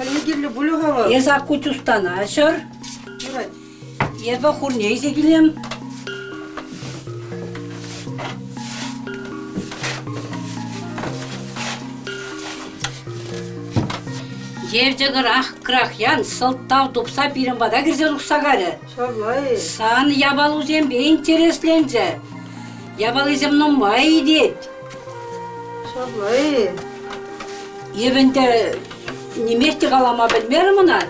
Пӗлме кирлӗ пулӗ-ха вӑл. Эс ак ку чустана ҫӑр. Юрать. Эпӗ хурне илсе килем. Евчӗкӗрах Крахьян сӑлтав тупса пирӗн пата кӗрсе тухса карӗ. Ҫапла-и? Сан япалусемпе интересленчӗ. Япалисем нумай тет. Ҫапла-и? Эп ӗнтӗ нимех те калама пӗлмерӗм ӑна.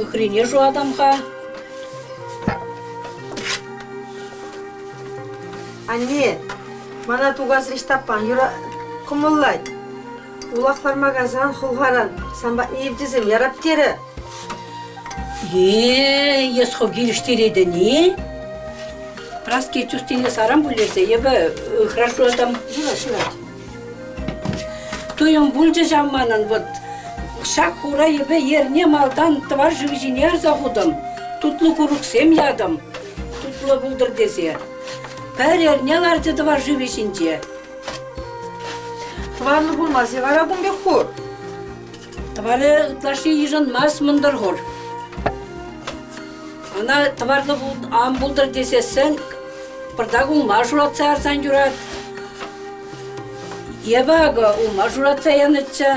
Ыхрине шуатам-ха. Анне, мана Тукасри Ҫтаппан юра кӑмӑллать. Улах ларма кайсан хӑлхаран сан патне евчӗсем ярап терӗ. Е, эс хӑв килӗштеретӗн-и? Праски чустине сарам пуль эпӗ ыхра шуратам. Юрать, юрать. Туйӑм пулчӗ ҫав манӑн вот. Ҫак хура йӗпе ерне малтан тӑвар шыв ҫине ярса хутӑм, тутлӑ курӑксем ятӑм, тутлӑ пултӑр тесе. Пӗр эрне ларчӗ тӑвар шывӗ ҫинче. Тӑварлӑ пулмасть-и вара кун пек хур? Тӑварӗ ытлашши йышӑнмасть мӑнтӑр хур. Ӑна тӑварлӑ ан пултӑр тесессӗн пӑртак улма шуратса ярсан юрать. Эпӗ акӑ улма шуратса янӑччӗ.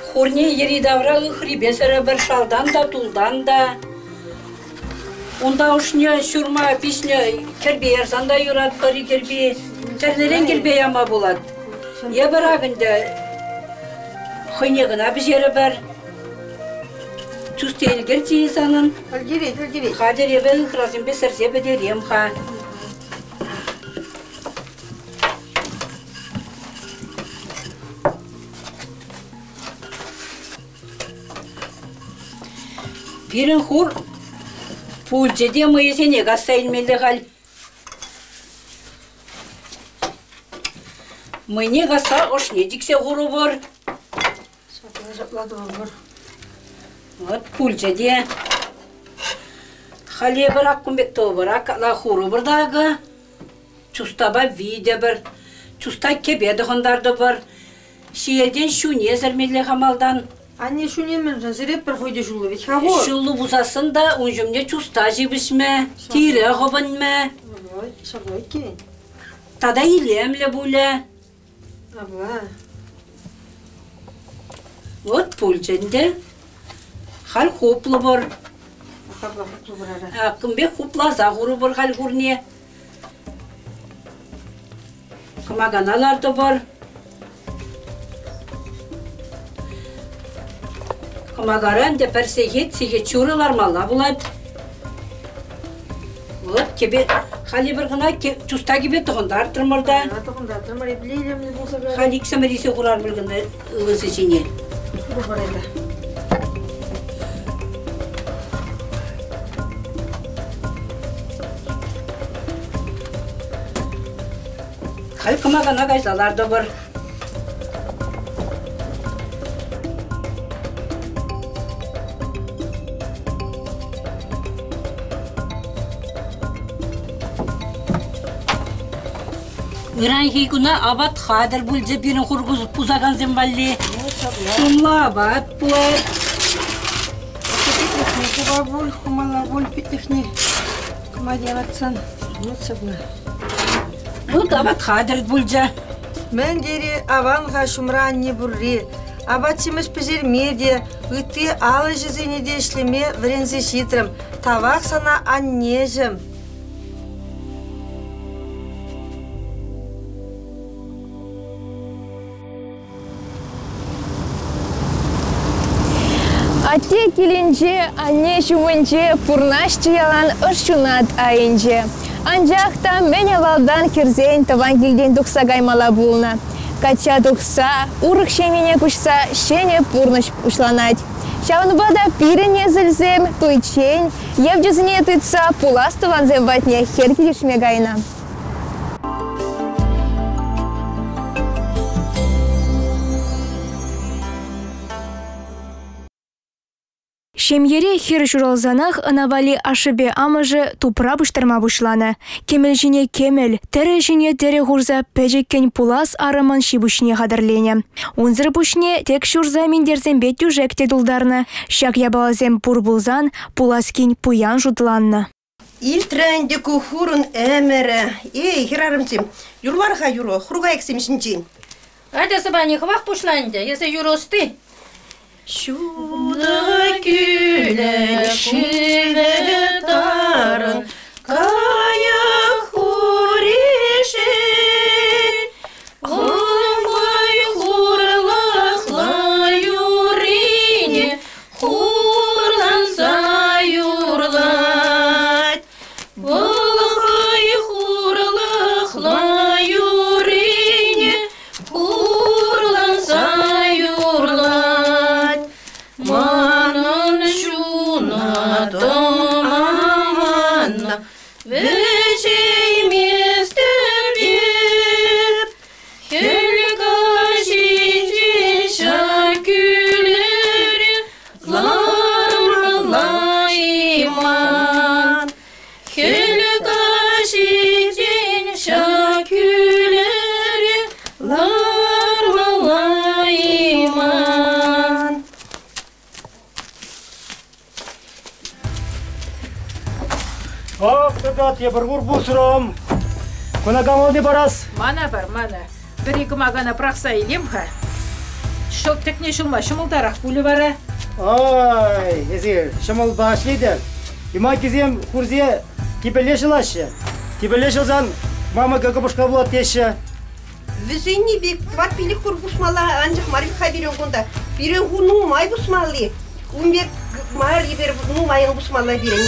Хурне йӗри-тавра ыхрипе сӗрӗпӗр шалтан та, тултан та. Унта ӑшне ҫурма пиҫнӗ кӗрпе ярсан та юрать, тӑри кӗрпи. Тӗрлӗрен кӗрпе яма пулать. Эпӗр ак ӗнтӗ хӑйне кӑна пӗҫерӗпӗр. Чусти ӗлкӗрчӗ-и санӑн? Ӗлкӗрет, ӗлкӗрет. Хатӗр эпӗ ыхрасемпе сӗрсе пӗтерем-ха. Пирӗн хур пулчӗ те мӑйӗсене касса илмелле халь. Мӑйне касса ӑшне чиксе хурӑпӑр. Ҫапла, ҫапла тӑвӑпӑр. Вот пулчӗ те. Халь эпир ак кун пек тӑвӑпӑр, ак хурӑпӑр та акӑ. Чустапа витӗпӗр, чуста кӗпе тӑхӑнтартӑпӑр. Ҫиелтен ҫуне сӗрмелле-ха малтан. Анне ҫуне мӗншӗн сӗретпӗр хӑй те ҫуллӑ вӗт-ха ку. Ҫуллӑ пусассӑн та ун ҫумне чуста ҫыпӑҫмӗ, тире хӑпӑнмӗ. Ҫапла иккен. Тата илемлӗ пулӗ. Апла. Вот пулчӗ ӗнтӗ. Халь хуплӑпӑр. Апла хуплӑпӑр ара. Кун пек хупласа хурӑпӑр халь хурне. Кӑмакана лартӑпӑр. Кӑмакара ӗнтӗ пӗр сехет, сехет ҫурӑ лармалла пулать. Вот кӗпе, халь эпир кӑна чуста кӗпе тӑхӑнтартрӑмӑр та. Тӑхӑнтартрӑмӑр, епле илемлӗ пулса кайрӗ. Халь иксӗмӗр илсе хурар пуль кӑна ывӑсӗ ҫине. Хурӑпӑр это. Халь кӑмакана кайса лартӑпӑр. Ыранхи куна апат хатӗр пулчӗ пирӗн хур пусакансем валли. Сумлӑ апат пулать. Питлӗхне купа пуль, хумалла пуль питлӗхне. Кӑмаке лартсан, вот ҫапла. Вот апат хатӗр пулчӗ. Мӗн тери аван-ха ҫумра анне пурри. Апат-ҫимӗҫ пӗҫерме те, ытти ал ӗҫӗсене те ӗҫлеме вӗренсе ҫитрӗм. Тавах сана, аннеҫӗм. Атте килӗнче, анне ҫумӗнче пурнасчӗ ялан ӑш ҫунат айӗнче. Анчах та мӗн авалтан хӗрсен тӑван килтен тухса каймалла пулнӑ. Качча тухса, урӑх ҫемьене куҫса ҫӗнӗ пурнӑҫ пуҫланать. Ҫавӑнпа та пирӗн несӗлсем туйччен евчӗсене тытса пулас тӑвансем патне хӗр килӗшме кайнӑ. Ҫемьере хӗр ҫуралсанах ӑна валли ашшӗпе амӑшӗ тупра пуҫтарма пуҫланӑ. Кӗмӗл ҫине кӗмӗл, тӗрӗ ҫине тӗрӗ хурса пӗчӗккӗн пулас арӑмӑн ҫи-пуҫне хатӗрленӗ. Унсӑр пуҫне тӗк ҫурса минтерсемпе тӳшек те тултарнӑ. Ҫак япаласем пур пулсан пулас кин пуян шутланнӑ. Илтрӗ ӗнтӗ ку хурӑн ӗмӗрӗ. Эй, хӗрарӑмсем, юрлар-ха юрӑ хуркайӑксем ҫинчен. Атя, Сӑпани, хӑвах пуҫла ӗнтӗ, эсӗ юрӑ ӑсти. Ҫутӑ кӳлӗ шывӗ тарӑн, кайӑк хуришӗн. Хӑй хурлӑхлӑ юррине Хурланса юрлать. Вӑл хӑй хурлӑхлӑ юррине хурланса юрлать. Манӑн ҫунатӑм аманнӑ, вӗҫейместӗп эп. Хӗл каҫиччен ҫак кӳлӗре лармалла-и-ман? Хӗл каҫиччен ҫак кӳлӗре лармалла-и-ман? Ах, тата тепӗр кур пусрӑм. Куна кама парас? Мана пар, мана. Пӗри кӑмакана пӑрахса илем-ха. Шӑл тӗкне ҫулма ҫӑмӑлтарах пулӗ вара. Ай, эсир ҫӑмӑлпа ӗҫлетӗр. Юмакисем хурсе типӗлле ҫӑлаҫҫӗ. Типӗлле ҫӑлсан мамӑкӗ кӑпӑшка пулать теҫҫӗ. Вӗсенни пек тӑват-пилӗк хур пусмалла, анчах мар-ха пирӗн кунта. Пирӗн ху нумай пусмалли. Ун пек мар эпир нумайӑн пусмалла пирӗн.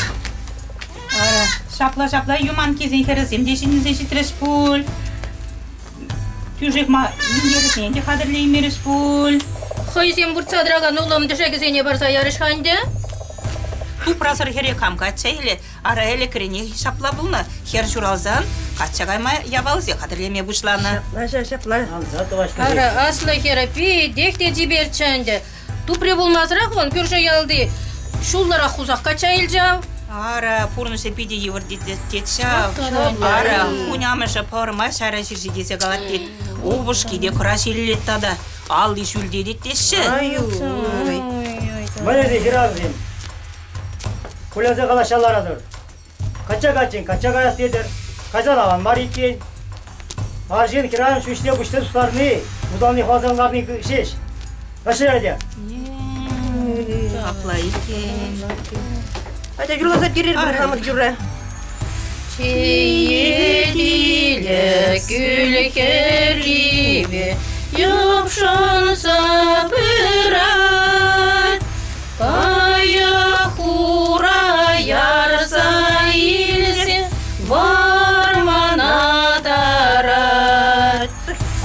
Ара, ҫапла-ҫапла Юманкисен хӗрӗсем те ҫитӗнсе ҫитрӗҫ пуль. Тӳшек минтерӗсене те хатӗрлеймерӗҫ пуль. Хӑйсем выртса тӑракан улӑм тӗшекӗсене парса ярӗҫ-ха ӗнтӗ. Тупрасӑр хӗре кам качча илет? Ара, ӗлӗкренех ҫапла пулнӑ. Хӗр ҫуралсан качча кайма япаласем хатӗрлеме пуҫланӑ. Ҫапла, ҫапла. Ара, аслӑ хӗрӗ питех те чиперччӗ ӗнтӗ. Тупри пулмасӑрах вӑн кӳршӗ ялти ҫулларах хусах качча илчӗ ав. Ара, пурнӑҫӗ питӗ йывӑр тет ҫав. Ара, хунямӑшӗ пӑрма ҫара ҫырҫи тесе калать тет. Упӑшки те кӑра ҫиллет тата. Алли ҫӳлте тет теҫҫӗ. Ай-ой. Мӗн хӗрарӑмсем? Кулянса калаҫса ларатӑр. Качча кайчин, качча каяс тетӗр. Кайсан аван мар иккен. Арҫын хӗрарӑм ҫӳҫне пуҫне тустарни, усалне хӑваласа ларни ҫеҫ. Ӗҫлер те. Апла иккен. Атя юрласа перер пӗр хамӑр юрра. Чее тилӗ кӳл хӗррипе йӑпшӑнса пырать. Кая хура ярса илсе вӑрмана тарать.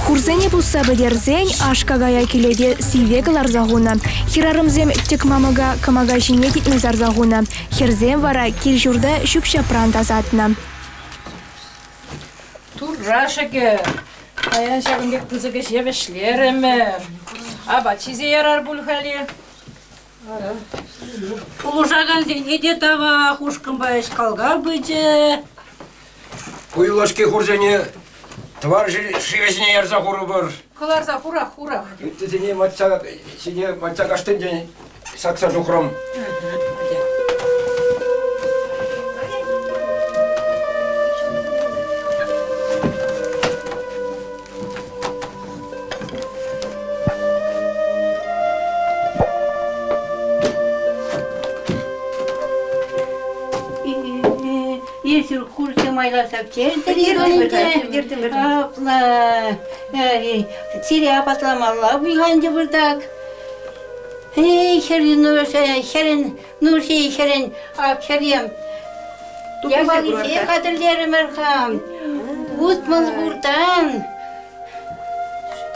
Хурсене пусса пӗтерсен аш-какая кӗлете сивве кӑларса хунӑ. Хӗрарӑмсем тӗк-мамӑка кӑмака ҫине типме сарса хунӑ. Хӗрсем вара кил-ҫурта ҫӳп-ҫапран тасатнӑ. Турра шӗкӗр! Паян ҫакӑн пек пысӑк ӗҫе вӗҫлерӗмӗр. Апат ҫисе ярар пуль халӗ. Пулӑшакансене те тавах, ушкӑнпа ӗҫ калка пычӗ. Ку юлашки хурсене тӑвар шывӗ ҫине ярса хурӑпӑр. Кӑларса хурах, хурах. Ыттисене мачча ҫине мачча каштинчен ҫакса тухрӑм. Эсир хурсем майласа пӗтертӗр Апла сире апатламалла пуль-ха ӗнтӗ пӑртак. Эй, хӗрӗн, хӗрӗн, нуши хӗрӗн, ак хӗрем. Япалисене хатӗрлерӗмӗр-ха. 60 хуртан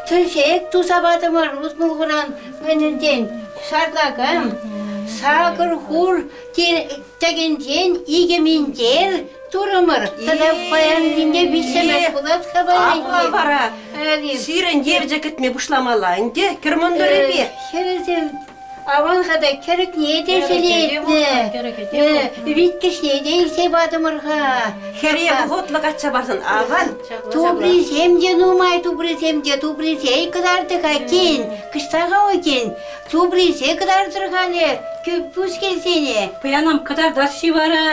Тӗшек туса патӑмӑр 60 хуран мӗнӗнчен сарлакан сакӑр хур тӗкӗнчен икӗ минтер турӑмӑр. Тата паян ӗнтӗ виҫҫӗмӗш пулать-ха паян. Апла вара сирӗн евчӗ кӗтме пуҫламалла ӗнтӗ кӗр мӑнтӑрӗпе. Хӗрӗсем. Аван-ха та кӗрӗкне те ҫӗлетнӗ. Виткӗшне те илсе патӑмӑр-ха. Хӗре вӑхӑтлӑ качча парсан аван. Туприсем те нумай, туприсем те туприсей кӑтартӑр-ха, кин. Кӑҫта-ха вӑл кин? Туприсе кӑтартӑр-халӗ пускилсене. Пӑянам кӑтартас-ши вара?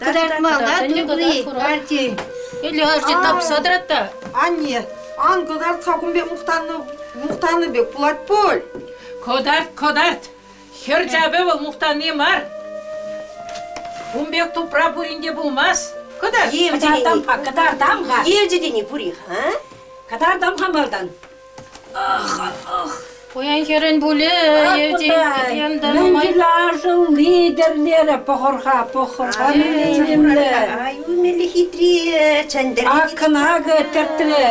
Кӑтартмалла тупри, арчи. Или арчи тапса тӑрать та. Анне, ан кӑтарт-ха кун пек мухтаннӑ, мухтаннӑ пек пулать пуль. Кӑтарт, кӑтарт. Хӗр чапӗ вӑл мухтанни мар. Ун пек тупра пурин те пулмасть. Кӑтарт. Кӑтартам-ха, кӑтартам-ха. Евчӗ тени пур-и-ха? Кӑтартам-ха малтан. Пуян хӗрӗн пулӗ, Мӗн тӳлашӑлли тӗрлерӗ, пӑхӑр-ха, пӑхӑр-ха, мӗнле илемлӗ. Ай, мӗнле хитре, чӗнтӗр. Акӑ-накӑ тӗртрӗ.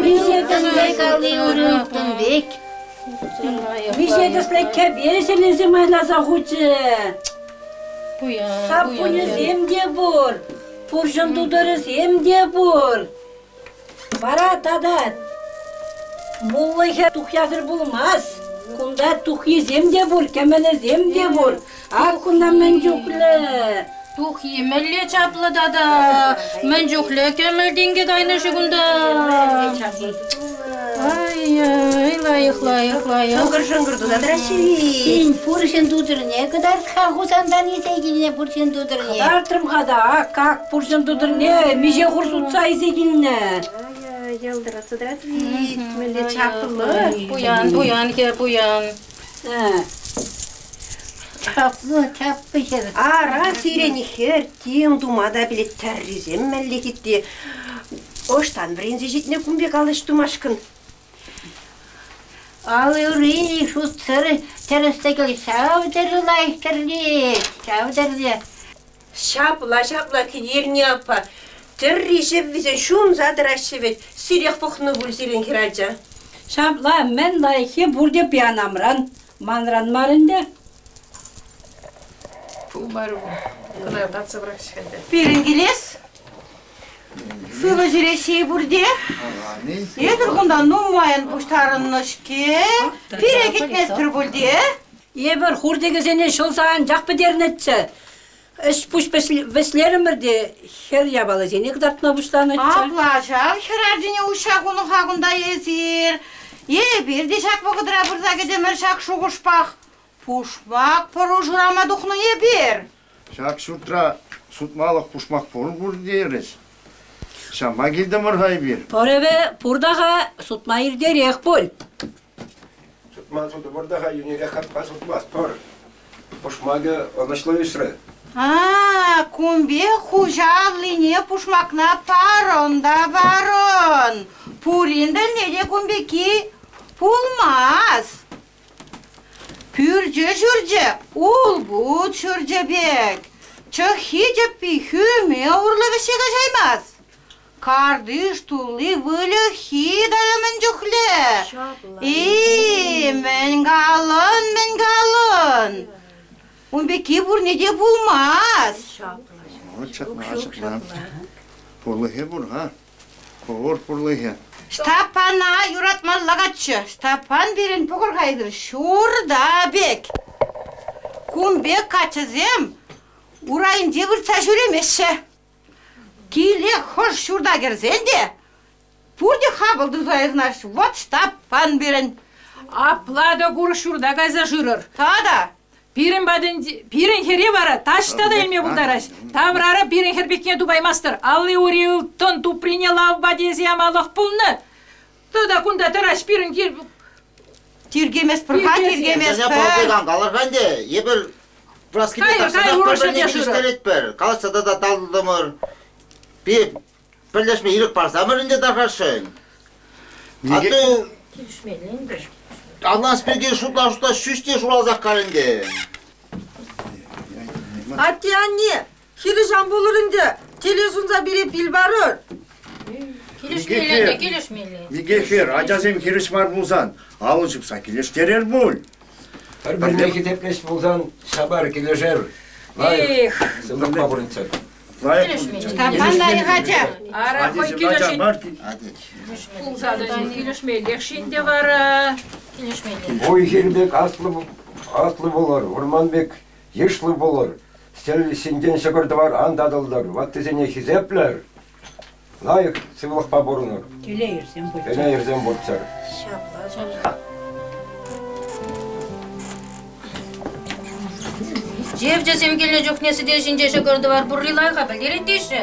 Миҫе тӗслӗ калли ылтӑн пек. Миҫе тӗслӗ кӗпе ҫӗлесе майласа хучӗ. Саппунӗсем те пур, пурҫӑн тутӑрӗсем те пур. Вара тата муллӑхӗ тухьясӑр пулмасть. Кунта тухйисем те пур, кӗмӗлӗсем те пур. Ак кунта мӗн чухлӗ! Тухйи мӗнле чаплӑ тата! Мӗн чухлӗ кӗмӗл тенкӗ кайнӑ-ши кунта? Ай-яй, лайӑх, лайӑх, лайӑх. Шӑнкӑр-шӑнкӑр туса тӑраҫҫӗ-и? Тен, пурҫӑн тутӑрне кӑтарт-ха Хусантан илсе килнӗ пурҫӑн тутӑрне. Кӑтартрӑм-ха та, ак, ак, пурҫӑн тутӑрне миҫе хур сутса илсе килнӗ. Йӑлтӑратса тӑрать мӗнле чаплӑ. Пуян, пуян, хӗр, пуян. Чаплӑ, чаплӑ хӗр. Ара, сирӗн хӗр тем тума та пӗлет, тӗррисем мӗнле хитре. Ӑҫтан вӗренсе ҫитнӗ кун пек ал ӗҫ тумашкӑн? Ал-ури шутсӑр тӗрӗс-тӗкел ҫав тери лайӑх тӗрлет, ҫав тери. Ҫапла, ҫапла, Кӗтерне аппа. Тӗрри ҫӗввисем ҫунса тӑраҫҫӗ вӗт. Сирех пӑхнӑ пуль сирӗн хӗрача. Ҫапла, мӗн лайӑххи пурте пианамран. Манран мар ӗнтӗ. Пулмарӗ Кӑна татса пӑрахҫ-ха ӗнтӗ. Пирӗн килес. Сывӑ ҫӳреҫҫӗ-и пурте? Эсир кунта нумайӑн пуҫтарӑннӑ-ҫке. Пире кӗтместӗр пуль те? Эпир хуртикӗсене ҫӑлса анчах пӗтернӗччӗ. Ӗҫ-пуҫ вӗҫлерӗмӗр те хӗр япаласене кӑтартма пуҫланӑччӗ. Апла ҫав хӗр ачине уҫҫа хунӑ-ха кунта эсир. Эпир те ҫак вӑхӑтра пырса кӗтӗмӗр ҫак шухӑшпах. Пушмак пӑру шырама тухнӑ эпир. Ҫак ҫуртра сутмалӑх пушмак пур пуль терӗҫ. Ҫавӑнпа килтӗмӗр-ха эпир. Пӑрӑвӗ пур та-ха, сутма иртерех пуль. Сутма сутӑпӑр та-ха, йӳнӗрех хакпа сутмастпӑр. Пушмакӗ ӑнӑҫлӑ ӳсрӗ. А, кун пек хуҫа аллине пушмакна парӑн та парӑн. Пурин тӗлне те кун пекки пулмасть. Пӳрчӗ ҫурчӗ улпут ҫурчӗ пек. Чӑххи-чӗппи хӳме урлӑ вӗҫсе каҫаймасть. Картиш тулли выльӑххи тата мӗн чухлӗ! И, мӗн калӑн, мӗн калӑн! Ун пекки пурне те пулмасть. Вот ҫапла, ҫапла. Пурлӑхӗ пур-ха. Пур пурлӑхӗ. Ҫтаппана юратмалла каччӑ. Ҫтаппан пирӗн пӑхӑр-ха ҫурта пек. Кун пек каччӑсем урайӗнче выртса ҫӳремеҫҫӗ. Киле хӑш ҫурта кӗрсен те пурте хапӑл туса йӑхнаҫ. Вот Ҫтаппан пирӗн. Апла та курӑк ҫурта кайса шырӑр. Тата. Пирӗн патӗнче, пирӗн хӗре вара таҫта та илме пултараҫ. Таврара пирӗн хӗр пекне тупаймастӑр. Алли-ури ылтӑн туприне лавпа тесе ямалӑх пулнӑ. Тата кунта тӑраҫ пирӗн Тиркеместпӗр-ха, тиркеместпӗр. Калӑр-ха ӗнтӗ, эпир Праскипе тахҫанах пӗр-пӗрне килӗштеретпӗр. Калаҫса та татӑлтӑмӑр. Пӗрлешме ирӗк парсамӑр ӗнтӗ тархасшӑн. Атту авланас пирки шутла-шутла ҫӳҫ те шуралсах кар ӗнтӗ. Атте-анне, хирӗҫ ан пулӑр ӗнтӗ. Телей сунса пире пил парӑр. Килӗшмелле ӗнтӗ, килӗшмелле. Никифор, ачасем хирӗҫ мар пулсан, алӑ ҫупса килӗштерер пуль. Пӗр-пӗрне хисеплес пулсан ҫапар, килӗшер. Лайӑх. Сывлӑхпа пурӑнччӑр. Лайӑх. Ҫтаппан лайӑх ача. Ара, хӑй килӗшет. Пулса тӑчӗ, килӗшмеллех-ши ӗнтӗ вара? Килӗшмелле. Уй-хир пек аслӑ, аслӑ пулӑр, вӑрман пек йышлӑ пулӑр. Сӗл ҫинчен ҫӑкӑр-тӑвар ан татӑлтӑр, ваттисене хисеплӗр. Лайӑх сывлӑхпа пурӑнӑр. Телейӗрсем пулччӑр. Телейӗрсем пулччӑр. Ҫапла, ҫапла. Евчӗсем килнӗ чухне сӗтел ҫинче ҫӑкӑр-тӑвар пурри лайӑха пӗлтерет теҫҫӗ.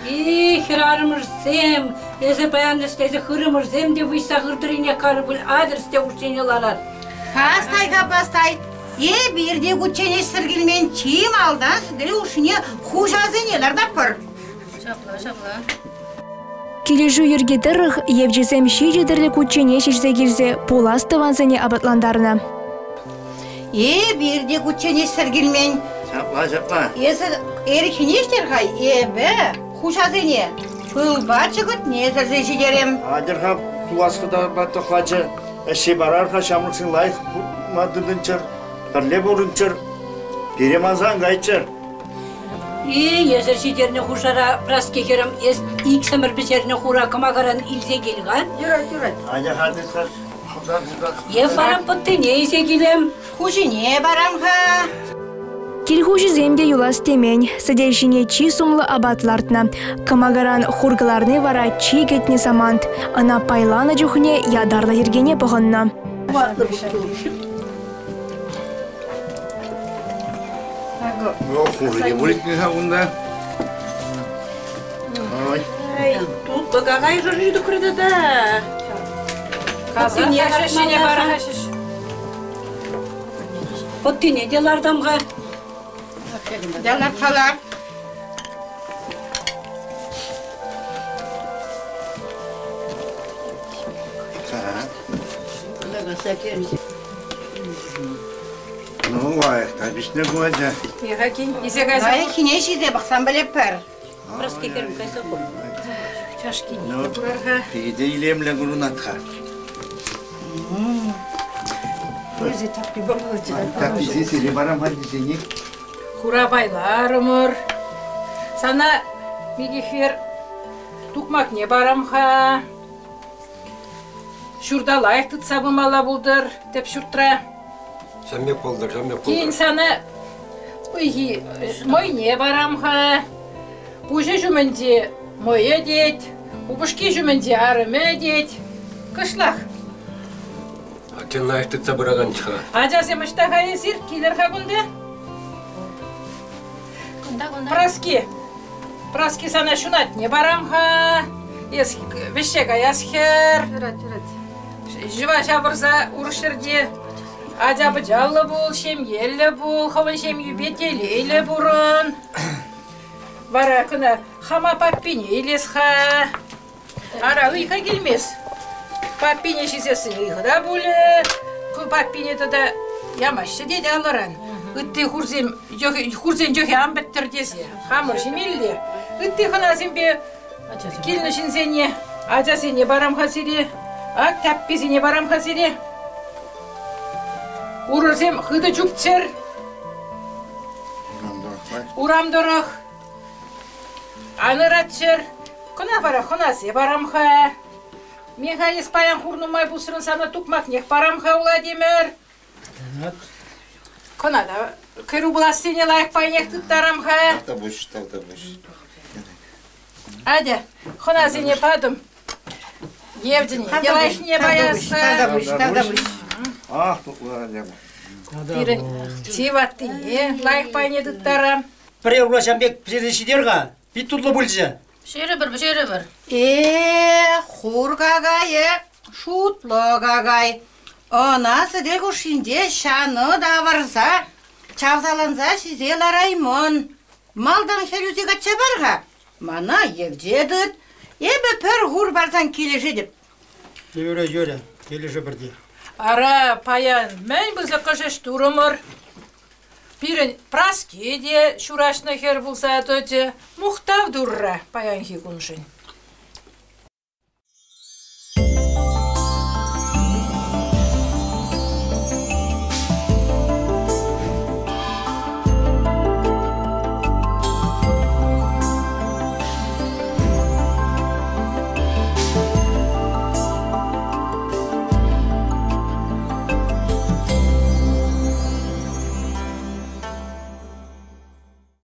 И, хӗрарӑмӑрсем, эсӗ паян ӗҫлесе хырӑмӑрсем те выҫса хыртӑрине карӑ пуль атьӑр сӗте хушшине ларар. Пастай-ха, пастай. Эпир те кучченеҫсӗр килмен чи малтан сӗтел хушшине хуҫасене лартатпӑр. Ҫапла, ҫапла. Килӗшӳ йӗрки тӑрӑх евчӗсем ҫичӗ тӗрлӗ кучченеҫ ӗҫсе килсе пулас тӑвансене апатлантарнӑ. Эпир те кучченеҫсӗр килмен. Ҫапла, ҫапла. Эсӗ эреххине ӗҫтер-ха, эпӗ хуҫасене пылпа чӑкӑтне сӗрсе ҫитерем. Атьӑр-ха, пулас хӑтапа тӑхлачӑ. Ӗҫсе парар-ха, ҫамрӑксем лайӑх пурӑнма тытӑнччӑр, пӗрле пурӑнччӑр, пире манса ан кайччӑр. И, эсӗр ҫитернӗ хушӑра, Праски хӗрӗм, эс иксӗмӗр пӗҫернӗ хура кӑмакаран илсе кил-ха. Юрать, юрать. Аня-ха, тытса, Е парам пӑттине илсе килем. Хуҫине парам-ха. Кил хуҫисем те юлас темен, сӗтел ҫине чи сумлӑ апат лартнӑ. Кӑмакаран хур кӑларни вара чи кӗтнӗ самант. Ӑна пайланӑ чухне ятарлӑ йӗркене пӑхӑннӑ. Ну, хуже не будет-ха кунта. Ой. Тутлӑ какай шӑрши тухрӗ тата. Пӑттине те лартам-ха. Лартса Ну, лайӑх та пиҫнӗ ку ача. Илсе кайса Лайӑххине ҫисе пӑхсан пӗлетпӗр. Праски хӗрӗм кайса хур. Чашкине Ну, курар-ха. питӗ илемлӗ курӑнать-ха. Тапписе сире парам-ха тесене. Хура пайларӑмӑр. Сана, Микихвер, тукмакне парам-ха. Ҫурта лайӑх тытса пымалла пултӑр тӗп ҫуртра. Ҫаммек пултӑр, ҫаммек пултӑр. Тин сана ыйхи мӑйне парам-ха. Пуҫӗ ҫумӗнче мӑйӗ тет, упӑшки ҫумӗнче арӑмӗ тет. Кӑшлах. Аттен лайӑх тытса пыраканччӗ-ха. Ачасем ӑҫта-ха эсир? Килӗр-ха кунта. Кунта, кунта. Праски. Праски сана ҫунатне парам-ха. Эс вӗҫсе каяс хӗр. Юрать, юрать. Ҫӑва ҫавӑрса урӑх ҫӗрте ача-пӑчаллӑ пул, ҫемьеллӗ пул, хӑвӑн ҫемйӳпе телейлӗ пурӑн. Вара кӑна хама паппине илес-ха. Ара, ыйха килмест. Паппине ҫисессӗн ыйхӑ та пулӗ. Ку паппине тата ямаҫҫӗ тет алӑран. Ытти хурсем, хурсен йӑхӗ ан пӗттӗр тесе хамӑр ҫимелле. Ытти хӑнасемпе килнӗ ҫынсене, ачасене парам-ха сире, ак тяпписене парам-ха сире. Урӑрсем хытӑ чупчӑр. Урам тӑрӑх. Ан ыратчӑр. Кӑна вара хӑнасе парам-ха. Михалис паян хур нумай пусрӑн сана тукмакнех парам-ха, Владимир. Кӑна та кӗрӳ пулассине лайӑх пайнех тыттарам-ха. Тавтапуҫ, тавтапуҫ. Атя, хӑнасене патӑм. Евдене, лайӑхне паяс-ха. Тавтапуҫ, тавтапуҫ. Ах, тутлӑ Пирӗн чи ваттине лайӑх пайне тыттарам. Пӗрер ура пек пӗҫерсе ҫитер-ха. Пит тутлӑ пулчӗ. Пӗҫерӗпӗр, пӗҫерӗпӗр. Э, хур какайӗ, шутлӑ какай. Ӑна сӗтел хушшинче ҫанӑ тавӑрса, чавсаланса ҫисе лараймӑн. Малтан хӗрӳсе качча пар-ха. Мана евче тыт. Эпӗ пӗр хур парсан килӗшетӗп. Юрӗ, юрӗ, килӗшӗпӗр те. Ара, паян мӗн пысӑкӑш ӗҫ турӑмӑр. Пирӗн Праски те ҫураҫнӑ хӗр пулса тӑчӗ. Мухтав Турра паянхи куншӑн.